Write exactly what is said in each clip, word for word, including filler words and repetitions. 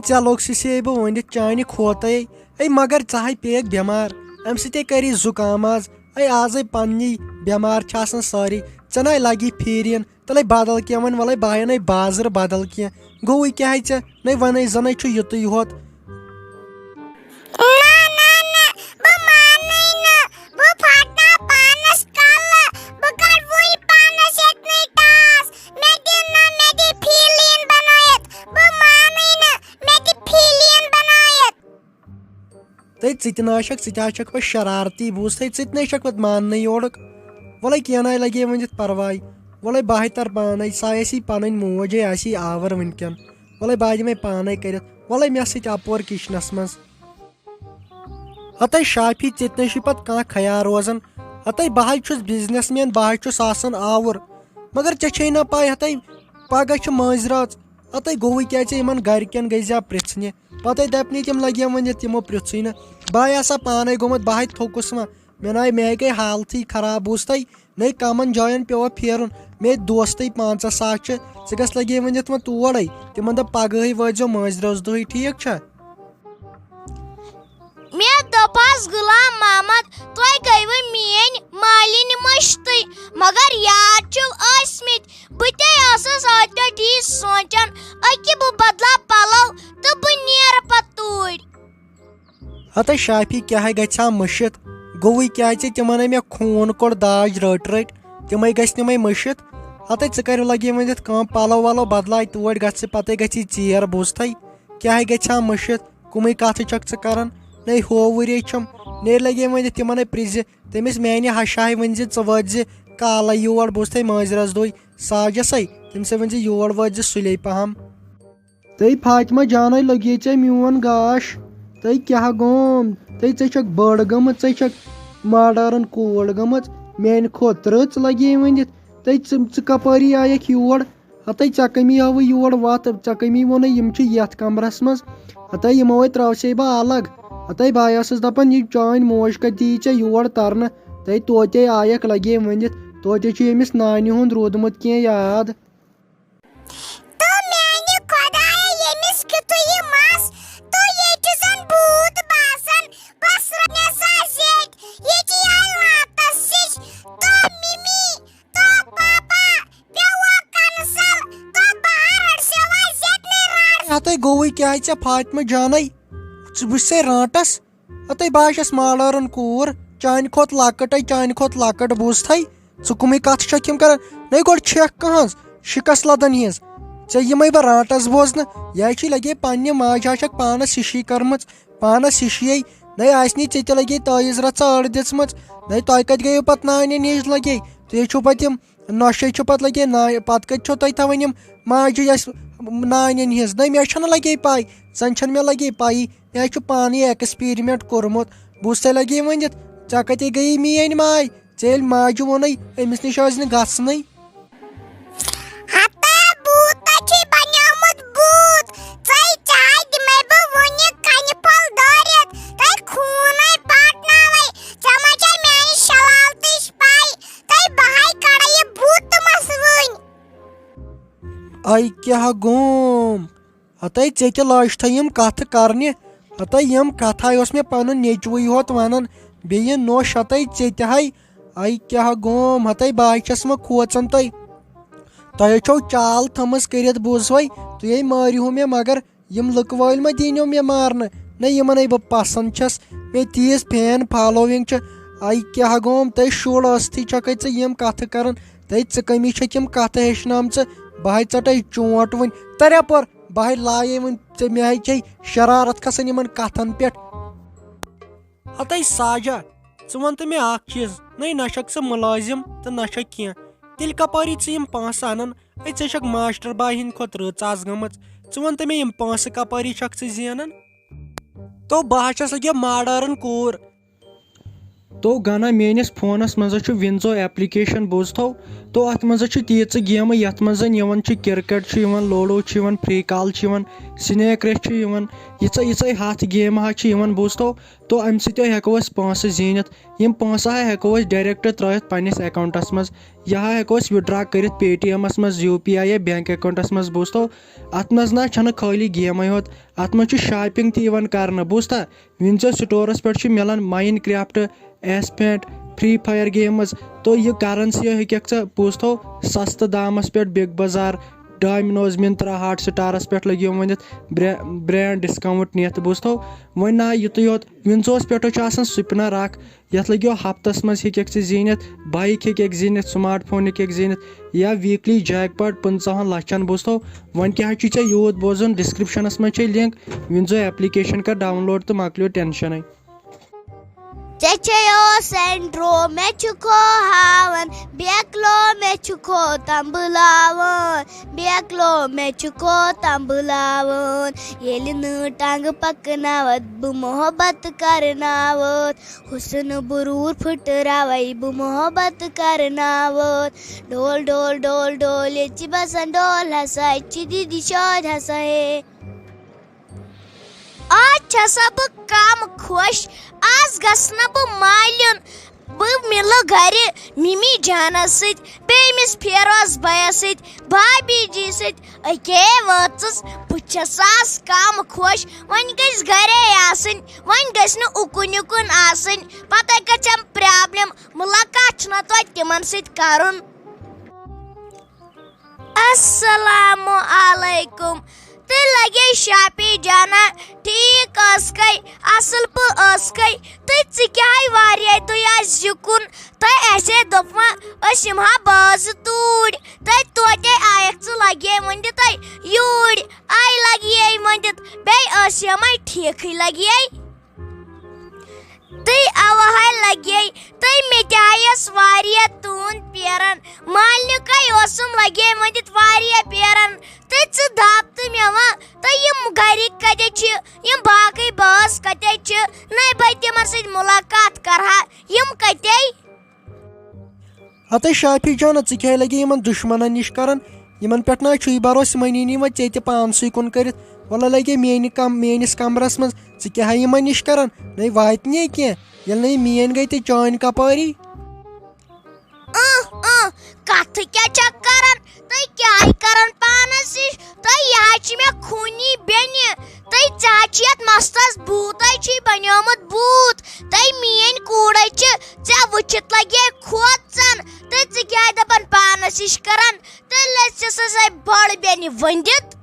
ژےٚ لوٚگ سُہ سے بہٕ ؤنِتھ چانہِ کھوتَے۔ اے مگر ژٕ ہاے پیٚیَکھ بٮ۪مار، اَمہِ سۭتۍ کَری زُکام آز۔ اے آزَے پنٛنی بٮ۪مار چھِ آسان سٲری، ژےٚ نَے لَگی پھیٖرِن۔ تَلَے بدل کینٛہہ وَن، وَلَے بہٕ اَنَے بازرٕ بدل کینٛہہ۔ گوٚوُے کیٛاہ ہے ژےٚ؟ نَے وَنَے زَنَے چھُ یُتُے یوت۔ نہ، نہ، نہ، بہٕ مانٕے نہٕ۔ بہٕ پھٹناو پانَس کَلہٕ۔ بہٕ کَڑٕ وٕنۍ پانَس ییٚتنٕے ٹاس۔ مےٚ دِ نہ، مےٚ دِ پھیٖلِن بَنٲیِتھ۔ بہٕ مانٕے نہٕ، مےٚ دِ پھیٖلِن بَنٲیِتھ۔ تہٕ ژٕ تہِ نہ چھکھ، ژٕ تہِ ہا چھکھ پتہٕ شرارتی، بوٗز تھے، ژٕ تہِ نہ چھکھ پتہٕ ماننٕے یورُک۔ وَلَے کینٛہہ نہ لگے ؤنِتھ پرواے، وَلَے بہٕ ہاے تر پانے، سۄ آسی پنٕنۍ موج ہے آسی آوٕر وٕنکٮ۪ن۔ وَلَے بہٕ ہاے دِمے پانے کٔرِتھ، وَلَے مےٚ سۭتۍ اپور کچنس منٛز۔ ہتے شافی، ژےٚ تہِ نہ چھُے پتہٕ کانٛہہ خیال روزان۔ ہتے بہٕ ہاے چھُس بزنس مین، بہٕ ہاے چھُس آسان آوُر، مگر ژےٚ چھے نہ پاے ہتے پگاہ چھِ مٲنٛزِ رٲژ۔ ہتے گوٚوُے کیٛاہ ژےٚ یِمن گرِکٮ۪ن گٔے زیا پرژھنہِ؟ پتے دپنہِ تِم لگے وۄنۍ یتھ تِمو پرژھُے نہٕ۔ بہٕ ہاے آسا پانے گوٚمُت، بہٕ ہاے تھوٚکُس وۄنۍ۔ مےٚ ناے، مےٚ گٔے حالتھٕے خراب، بوٗز تھے۔ نے کمن جاین پیوٚو پھیرُن۔ مےٚ دوستٕے پانٛژہ ساس چھِ، ژٕ گژھ لگے ؤنِتھ وۄنۍ تورے۔ تِمن دپ پگہٕے وٲتۍ زیو مٲنٛزِ رٲژ دۄہٕے، ٹھیٖک چھا؟ مےٚ دوٚپہَس، غلام محمد، تۄہہِ گٔیوٕ میٛٲنۍ مالِنۍ مٔشتٕے، مگر یار چھِو ٲسمٕتۍ۔ بہٕ تہِ ٲسٕس أتھۍ پٮ۪ٹھ یی سونٛچان، أکہِ بہٕ بدلاو پلو تہٕ بہٕ نیرٕ پتہٕ توٗرۍ۔ ہتے شافی، کیٛاہ گژھِ ہا مٔشِتھ؟ گوٚوُے کیٛاہ ژےٚ تِمن ہے مےٚ خوٗن کوٚڑ داج رٔٹۍ رٔٹۍ، تِمے گژھِ نہٕ وۄنۍ مٔشِتھ۔ ہتے ژٕ کر لگے ؤنِتھ کٲم، پلو ولو بدلاے، توٗرۍ گژھ ژٕ، پتے گژھی ژیر، بوٗز تھے۔ کیٛاہ گژھِ ہا مٔشِتھ؟ کُمٕے کتھٕ چھکھ ژٕ کران؟ نے ہو ؤری چھُم، نے لگے ؤنِتھ تِمن ہے پرٛژھِ، تٔمِس میانہِ ہشاہہِ ؤنۍ زِ ژٕ وٲتۍ زِ کالے یور، بوٗز تھے مٲنٛزِ رٲژ دۄہٕے ساجس ہے، تٔمِس ہے ؤنۍ زِ یور وٲتۍ زِ سُلے پہم۔ تہٕ فاطمہ جانے، لگے ژےٚ میون گاش؟ تہٕ کیٛاہ گوم؟ تہٕ ژےٚ چھکھ بٔڑ گٔمٕژ، ژےٚ چھکھ ماڈٲرٕن کوٗر گٔمٕژ، میانہِ کھۄتہٕ رٕژ لگے ؤنِتھ۔ تہٕ ژٕ، ژٕ کپٲری آیکھ یور؟ ہتے ژےٚ کٔمی آوٕ یور وتھ، ژےٚ کٔمی ووٚنُے یِم چھِ یتھ کمرس منٛز؟ ہتے یِمو ہے ترٛاوسے بہٕ الگ۔ ہتے بہٕ آسس دپان، یہِ چٲنۍ موج کتہِ یی ژےٚ یور ترنہٕ؟ تہٕ توتے آیکھ لگے ؤنِتھ، توتے چھُ ییٚمِس نانہِ ہُنٛد روٗدمُت کینٛہہ یاد۔ تو میانہِ خۄدایہ، ییٚمِس کیُتھُے یہِ مَس، تو ییٚتہِ چھُ زَن بھوٗت باسان، بس مےٚ سا زیٹھۍ، ییٚتہِ آیہِ لاتس سِچ، تو مِمی، تو پاپا، پیوٚو کنسل، تو بہار رٔٹسیو آز زیٹنٕے راز۔ ہتے گوٚوُے کیٛاہ ژےٚ فاطمہ جانے، ژٕ وٕچھ سا رانٹس۔ ہتے بہٕ ہا چھَس ماڈٲرٕن کوٗر، چانہِ کھۄتہٕ لۄکٕٹ ہے، چانہِ کھۄتہٕ لۄکٕٹ، بوٗزتھے؟ ژٕ کُمٕے کَتھٕ چھَکھ یِم کَران؟ نَے گۄڈٕ چھَکھ کٕہٕنٛز، شِکَس لَدَن ہِنٛز۔ ژےٚ یِمَے بہٕ رانٛٹَس بوزنہٕ، یہِ ہے چھُے لَگے پنٛنہِ ماجہِ ہا چھَکھ پانَس ہِشی کٔرمٕژ، پانَس ہِشی۔ نَے آسہِ نہٕ ژےٚ تہِ لَگے تٲیٖز رَژھا أڑ دِژمٕژ۔ نَے تۄہہِ کَتہِ گٔیوٕ پَتہٕ نانٮ۪ن ہِش لَگے؟ تُہۍ ہے چھُو پَتہٕ یِم نۄشے چھِ پتہٕ لگے نانہِ، پتہٕ کتہِ چھو تۄہہِ تھاوان یِم ماجہِ اَسہِ نانٮ۪ن ہِنٛز؟ نہ، مےٚ چھنہٕ لگے پَے، زن چھنہٕ مےٚ لگے پَیی۔ مےٚ چھُ پانہٕ یہِ ایکسپیرمنٹ کوٚرمُت۔ بوٗز تۄہہِ لگے ؤنِتھ، ژےٚ کتے گٔیی میٲنۍ ماے؟ ژےٚ ییٚلہِ ماجہِ ووٚنُے، أمِس نِش ٲسۍ نہٕ گژھنٕے۔ ہتا بوٗتہ چھُے بنیومُت بوٗت، ژے چاے دِمے بہٕ وُنہِ کنہِ پھوٚل دٲرِتھ، تۄہہِ خوٗنے پاٹناوے، ژےٚ ما چھے میانہِ شلالتٕچ پَے؟ تۄہہِ بہٕ ہاے کڑٕ یہِ بُتھ تہٕ مَس وٕنۍ۔ اے کیٛاہ گوم؟ ہتے ژےٚ تہِ لٲج تھے یِم کتھٕ کرنہِ۔ ہتے یِم کتھے اوس مےٚ پنُن نیٚچوٕے ہوت ونان، بیٚیہِ نوٚش ہتے ژےٚ تہِ ہاے۔ اے کیٛاہ گوم؟ ہتے بہٕ ہاے چھَس وۄنۍ کھوژان تۄہہِ۔ تۄہہِ چھو چال تھٲمٕژ کٔرِتھ، بوٗزوے، تُہۍ ہے مٲرِہو مےٚ، مگر یِم لُکہٕ وٲلۍ ما دِنو مےٚ مارنہٕ؟ نہ، یِمن ہے بہٕ پسند چھَس، مےٚ تیٖژ فین فالووِنگ چھِ۔ اے کیٛاہ گوم؟ تۄہہِ شُر ٲستھٕے چھکھے ژٕ یِم کتھٕ کران؟ تۄہہِ ژٕ کٔمِس چھکھ یِم کتھٕ ہیٚچھنامژٕ؟ بہٕ ہے ژٹے چونٹ وُنۍ۔ تر یپٲر، بہٕ ہے لایے وُنۍ ژےٚ، مےٚ ہے چھے شرارت کھسان یِمن کتھن پٮ۪ٹھ۔ ہتے ساجا، ژٕ وَن تہٕ مےٚ اَکھ چیٖز، نَے نہ چھَکھ ژٕ مُلٲزِم تہٕ نہ چھَکھ کینٛہہ، تیٚلہِ کَپٲری ژٕ یِم پونٛسہٕ اَنان؟ ہے، ژےٚ چھَکھ ماسٹر باے ہِنٛدِ کھۄتہٕ رٕژ آز گٔمٕژ، ژٕ وَن تہٕ مےٚ یِم پونٛسہٕ کَپٲری چھَکھ ژٕ زینان؟ تو بہٕ ہا چھَس أکیٛاہ ماڈٲرٕن کوٗر۔ تو گنا میٲنِس فونس منٛز چھُ ونزو ایپلیکیشن بوٗزتھو، تو اتھ منٛز چھِ تیٖژٕ گیمہٕ یتھ منٛز زن یِوان چھِ کرکٹ چھُ یِوان، لوڈو چھُ یِوان، فری کال چھُ یِوان، سنیک ریس چھُ یِوان، یِژے یِژے ہتھ گیمہٕ حظ چھِ یِوان بوٗزتھو۔ تو امہِ سۭتۍ ہٮ۪کو أسۍ پونٛسہٕ زیٖنِتھ۔ یِم پونٛسہٕ ہا ہٮ۪کو أسۍ ڈایریکٹ ترٲیِتھ پننِس اکاونٹس منٛز، یا ہا ہٮ۪کو أسۍ وِدڈرا کٔرِتھ پے ٹی ایمس منٛز، یوٗ پی آی یا بینک اکاونٹس منٛز۔ بوٗزتھو، اتھ منٛز نہ چھنہٕ خٲلی گیمے ہوت، اتھ منٛز چھُ شاپنگ تہِ یِوان کرنہٕ۔ بوٗزتھا، وِنزو سٹورس پٮ۪ٹھ چھُ مِلان ماین کرافٹ، ایسپینٹ، فری فایر گیمز۔ تو یہِ کرنسی ہیٚککھ ژٕ، بوٗزتھو، سستہٕ دامس پٮ۪ٹھ بگ بازار، ڈامینوز، منترا، ہاٹ سٹارس پٮ۪ٹھ لٔگِو ؤنِتھ برا-، برانڈ ڈسکاؤنٹ نِتھ۔ بوٗزتھو، وۄنۍ نہ یِتُے یوت، وِنزوس پٮ۪ٹھ چھُ آسان سپنر اکھ، یتھ لٔگِو ہفتس منٛز ہیٚککھ ژٕ زیٖنِتھ، بایک ہیٚککھ زیٖنِتھ، سمارٹ فون ہیٚککھ زیٖنِتھ، یا ویکلی جیک پاٹ پٕنٛژٕہن لچھن۔ بوٗزتھو، وۄنۍ کیٛاہ چھُے ژےٚ یوٗت بوزُن؟ ڈسکرپشنس منٛز چھے لنک، وِنزو ایپلیکیشن کر ڈاؤن لوڈ تہٕ مۄکلیو ٹینشنٕے۔ ژےٚ چھے اوس اینڈرو، مےٚ چھُ کھوہاوان، بیکلو مےٚ چھُ کھوتم بُلاوان، بیکلو مےٚ چھُ کھوتم بُلاوان۔ ییٚلہِ نہٕ ٹنٛگ پکناوتھ بہٕ محبت کرناوتھ، حُسن بروٗر پھٕٹراوے بہٕ محبت کرناوتھ۔ ڈول ڈول ڈول ڈول، ییٚتہِ چھِ بسان ڈول ہسا، ییٚتہِ چھِ دیٖدی شاد ہسا ہے۔ آز چھسا بہٕ کم خۄش، آز گژھٕ نہٕ بہٕ مالیُن۔ بہٕ مِلہٕ گرِ مِمی جانس سۭتۍ، بیٚیہِ أمِس فیروز بھایس سۭتۍ، بھابھی جی سۭتۍ۔ أکے وٲژٕس، بہٕ چھساس کم خۄش۔ وۄنۍ گژھِ گرے آسٕنۍ، وۄنۍ گژھِ نہٕ اُکُن یُکُن آسٕنۍ۔ پتہٕ گژھٮ۪م پرابلم، مُلاقات چھُنہ توتہِ تِمن سۭتۍ کرُن۔ السلام علیکم۔ تُہۍ لگے شافی جانا، ٹھیک ٲسکھے، اصل پٲٹھۍ ٲسکھے۔ تُہۍ ژٕ کیٛاہ واریاہ دُے آس یُکُن؟ تۄہہِ آسہِ ہے دوٚپمُت أسۍ یِمہٕ ہا بازٕ توٗرۍ۔ تۄہہِ توتہِ آیکھ ژٕ لگے وۄنۍ دِ تۄہہِ یوٗرۍ۔ آے لگے وۄنۍ دِتھ، بیٚیہِ ٲسۍ یِمے ٹھیکھٕے لگے۔ تہٕ اوہے لگے، تہٕ مےٚ تہِ آیس واریاہ تُہُنٛد پیرن۔ مالنہِ کَے اوسُم لگے وۄنۍ دِتھ واریاہ پیرن۔ تہٕ ژٕ دَپ تہٕ مےٚ وَن، تہٕ یِم گرِکۍ کَتہِ چھِ؟ یِم باقٕے بٲژ کَتہِ چھِ؟ نَے بہٕ تِمن سۭتۍ مُلاقات کرٕ ہا۔ یِم کَتہِ؟ ہتے شافی جانہ، ژٕ کیٛاہ لگے یِمن دُشمنن نِش کران؟ یِمن پٮ۪ٹھ نہ چھُے بھروسہٕ، یِمن یی نہٕ وۄنۍ ژےٚ تہِ پانسٕے کُن کٔرِتھ۔ وَلہٕ لگے میٛانہِ کم-، میٛٲنِس کمرس منٛز، ژٕ کیٛاہ ہا یِمن نِش کران؟ نَے واتہِ نے کینٛہہ، ییٚلہِ نہٕ یہِ میٛٲنۍ گٔے تہٕ چٲنۍ کپٲری؟ اۭں، اۭں، کتھٕ کیٛاہ چھکھ کران؟ تُہۍ کیٛاہ کران پانس نِش؟ تُہۍ یہِ حظ چھِ مےٚ خوٗنی بیٚنہِ۔ تُہۍ ژےٚ حظ چھِ یتھ مستس بھوٗتے چھُے بنیومُت بھوٗت۔ تُہۍ میٛٲنۍ کوٗرے چھِ ژےٚ وٕچھِتھ لگے کھوژان۔ تہٕ ژٕ کیٛاہ دپان پانس نِش کران؟ تیٚلہِ ٲسۍ سۄ سۄے بٔڑ بیٚنہِ ؤنِتھ۔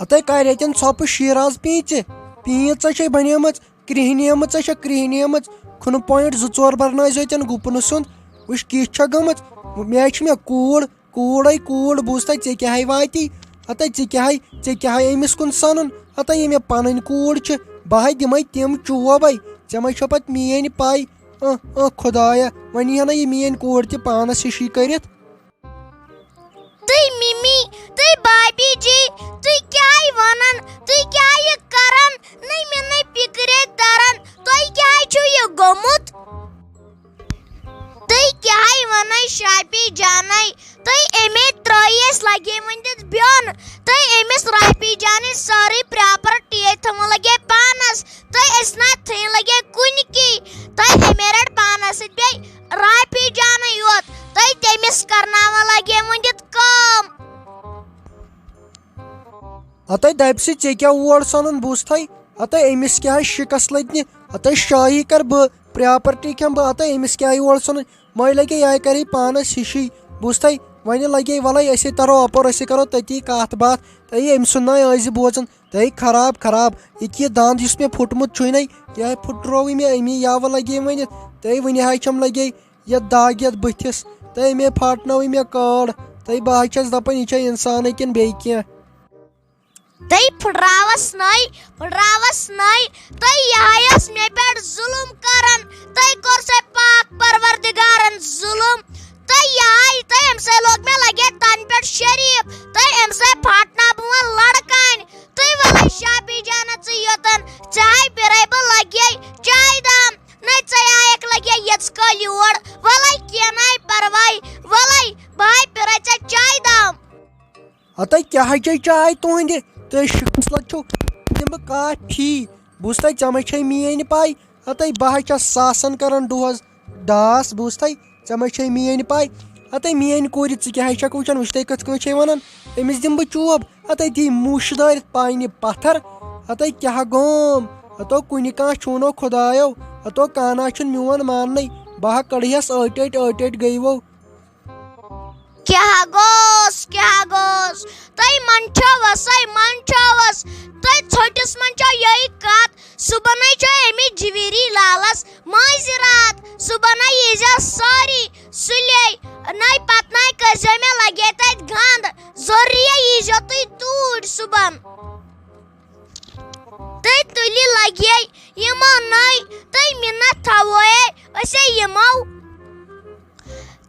ہتے کر ییٚتٮ۪ن ژھۄپہٕ شیٖراز پیٖنژِ؟ پیٖنژ ژےٚ چھے بنیمٕژ، کرٛہنیمٕژ ژےٚ چھےٚ کرٛہنیمٕژ۔ کھُنہٕ point زٕ ژور برنٲوۍ زیو تٮ۪ن گُپنہٕ سُنٛد۔ وٕچھ کِژھ چھےٚ گٔمٕژ۔ مےٚ چھِ مےٚ کوٗر، کوٗرے کوٗر، بوٗز تَے ژےٚ کیٛاہ ہے واتی؟ ہتے ژےٚ کیٛاہ ہے، ژےٚ کیٛاہ ہے أمِس کُن سَنُن؟ ہتے یہِ مےٚ پنٕنۍ کوٗر چھِ، بہٕ ہے دِمے تِم چوبے۔ ژےٚ ما چھےٚ پتہٕ میٛٲنۍ پَے؟ اہ، اہ، خۄدایا، وۄنۍ یی ہا نہ یہِ میٛٲنۍ کوٗر تہِ پانس ہِشی کٔرِتھ۔ تُہۍ مِمی، تُہۍ بابی جی، تُہۍ کیٛاہ وَنان؟ تُہۍ کیٛاہ یہِ کران؟ نَے مےٚ نَے فِکرے تران، تۄہہِ کیٛاہ چھُو یہِ گوٚمُت؟ تُہۍ کیٛاہ وَنان شافی جانَے؟ تُہۍ أمے ترٛٲیِس لَگے وۄنۍ دِتھ بیوٚن۔ تُہۍ أمِس رافی جانٕنۍ سٲرٕے property ییٚتہِ تھٲومٕژ لَگے پانَس۔ تُہۍ ٲسۍ نہ تھٲوِتھ لَگے کُنہِ کی۔ تُہۍ أمے رَٹ پانَس سۭتۍ بیٚیہِ رافی جانٕے یوت۔ تُہۍ تٔمِس کرناوان لَگے وۄنۍ دِتھ کٲم۔ ہتے دَپہِ سۭتۍ ژےٚ کیٛاہ اور سَنُن بوٗزتھَے؟ ہتے أمِس کیٛاہ آسہِ شِکَس لٔدنہِ؟ ہتے شٲہی کَرٕ بہٕ، property کھٮ۪مہٕ بہٕ۔ ہتے أمِس کیٛاہ یور سَنُن؟ مَے لَگے یِہوٚے کَرِ پانَس ہِشی۔ بوٗزتھَے؟ وۄنۍ لَگے وَلَے أسے تَرو اَپور، أسے کَرو تٔتی کَتھ باتھ۔ تہٕ یہِ أمۍ سُنٛد نَے ٲسۍ زِ بوزان۔ تہٕ خراب خراب، یہِ کہِ یہِ دَنٛد یُس مےٚ پھُٹمُت چھُے نَے، یہِ ہے پھُٹرووٕے مےٚ اَمی یَوٕ لَگے ؤنِتھ۔ تہٕ وٕنہِ حظ چھَم لَگے یَتھ دَگ یَتھ بٕتھِس۔ تہٕ أمۍ ہے پھاٹنٲوٕے مےٚ کٲڑ۔ تہٕ بہٕ حظ چھَس دَپان، یہِ چھا اِنسانٕے کِنہٕ بیٚیہِ کینٛہہ؟ تُہۍ پھٕٹراوَس نَے، پھٕٹراوَس نَے۔ تُہۍ یہِ ہا یۄس مےٚ پٮ۪ٹھ ظُلُم کَران، تُہۍ کوٚر سا پاک پروردگارَن ظُلُم؟ تُہۍ یہِ ہا، تُہۍ أمۍ سۭتۍ لوٚگ مےٚ لَگے تَنہٕ پٮ۪ٹھ شریٖف۔ تُہۍ أمۍ سۭتۍ پھاٹناو بہٕ وۄنۍ لَڑکانۍ۔ تُہۍ وَلَے شافی جانہ ژٕ یوٚتَن، ژےٚ ہاے پھِرَے بہٕ لَگے چایہِ دام۔ نَے ژےٚ آیَکھ لَگے یٔژ کٲلۍ یور۔ وَلَے کینٛہہ نَے پَرواے۔ وَلَے بہٕ ہاے پھِرَے ژےٚ چایہِ دام۔ ہتے کیٛاہ چے چاے تُہنٛدِ؟ تُہۍ شِکَس لَگ چھِو، دِمہٕ بہٕ کافی۔ بوٗزتھا، ژےٚ ما چھے میٲنۍ پاے؟ ہتے بہٕ ہا چھَس ساسن کران دۄہس ڈاس، بوٗزتھا، ژےٚ ما چھے میٲنۍ پاے؟ ہتے میٲنۍ کورِ، ژٕ کیٛاہ چھکھ وٕچھان؟ وٕچھتھا کِتھ کٔنۍ چھے ونان، أمِس دِمہٕ بہٕ چوب۔ ہتے دی موٗشہِ دٲرِتھ پاینہِ پتھر۔ ہتے کیٛاہ گوم؟ ہتو کُنہِ کانٛہہ چھُنو خدایو۔ ہتو کانا چھُنہٕ میون ماننٕے۔ بہٕ ہا کڑہس ٲٹۍ ٲٹۍ، ٲٹۍ ٲٹۍ گٔیوو۔ کیٛاہ گوٚوس، کیٛاہ گوٚوس؟ تۄہہِ منٛدچھوس، ہے منٛدچھوس۔ تۄہہِ ژھۄٹِس منٛز چھو یِہے کتھ۔ صُبحن ہے چھو أمِس جویری لالس مٲنٛزِ راتھ۔ صُبحن ہے ییٖزیو سٲری سُلے۔ نَے پتہٕ نَے کٔرزیو مےٚ لگے تتہِ گنٛد۔ ضروٗری ہے ییٖزیو تُہۍ توٗرۍ صُبحن۔ تُہۍ تُلِو لگے یِمو نَے، تُہۍ مِنت تھاوو ہے أسۍ ہے یِمو۔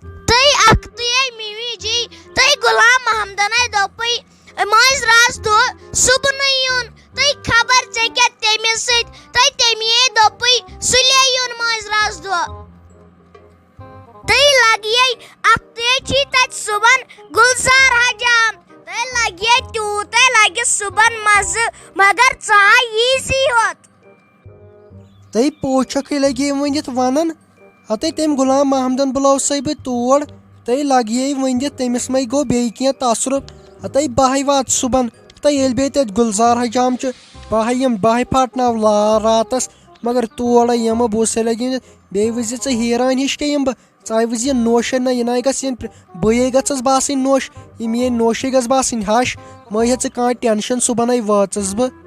تُہۍ اکھتُے ہے مِمی جی، تُہۍ غلام محمدن ہے دوٚپُے مٲنٛزِ راتھ دۄہ صُبحنٕے یُن۔ تُہۍ خبر ژےٚ کیٛاہ تٔمِس سۭتۍ، تۄہہِ تٔمی ہے دوٚپُے سُلے یُن مٲنٛزِ راتھ دۄہ۔ تُہۍ لگیے اکھتُے چھی تتہِ صُبحن گُلزار حجام۔ تُہۍ لگیے تیوٗت، تُہۍ لگہِ صُبحن مزٕ، مگر ژٕ ہا ییٖزی ہوت۔ تُہۍ پوچھکھٕے لگے ؤنِتھ ونان، ہتے تٔمۍ غلام محمدن بُلاوسے بہٕ تور۔ تُہۍ لگیے ؤنِتھ تٔمِس مے گوٚو بیٚیہِ کینٛہہ تصرُف۔ ہتے بہٕ ہاے واتہٕ صُبحن، تہٕ ییٚلہِ بیٚیہِ تتہِ گُلزار حجام چھُ، بہٕ ہاے یِم، بہٕ ہاے پھاٹناو لار راتس۔ مگر تور یِمہٕ بہٕ سُہ لگہِ ؤنِتھ، بیٚیہِ وٕچھ زِ ژٕ حیران ہِش کیٛاہ یِم بہٕ۔ ژٕ آے وٕچھ زِ یہِ نوشہِ نہ، یہِ نہ گژھِ یِنۍ پرٛ-، بٕے گژھس باسٕنۍ نوش، یہِ میٲنۍ نوشے گژھِ باسٕنۍ ہش۔ مہ ہیٚہ ژٕ کانٛہہ ٹینشن، صُبحن ہے وٲژٕس بہٕ۔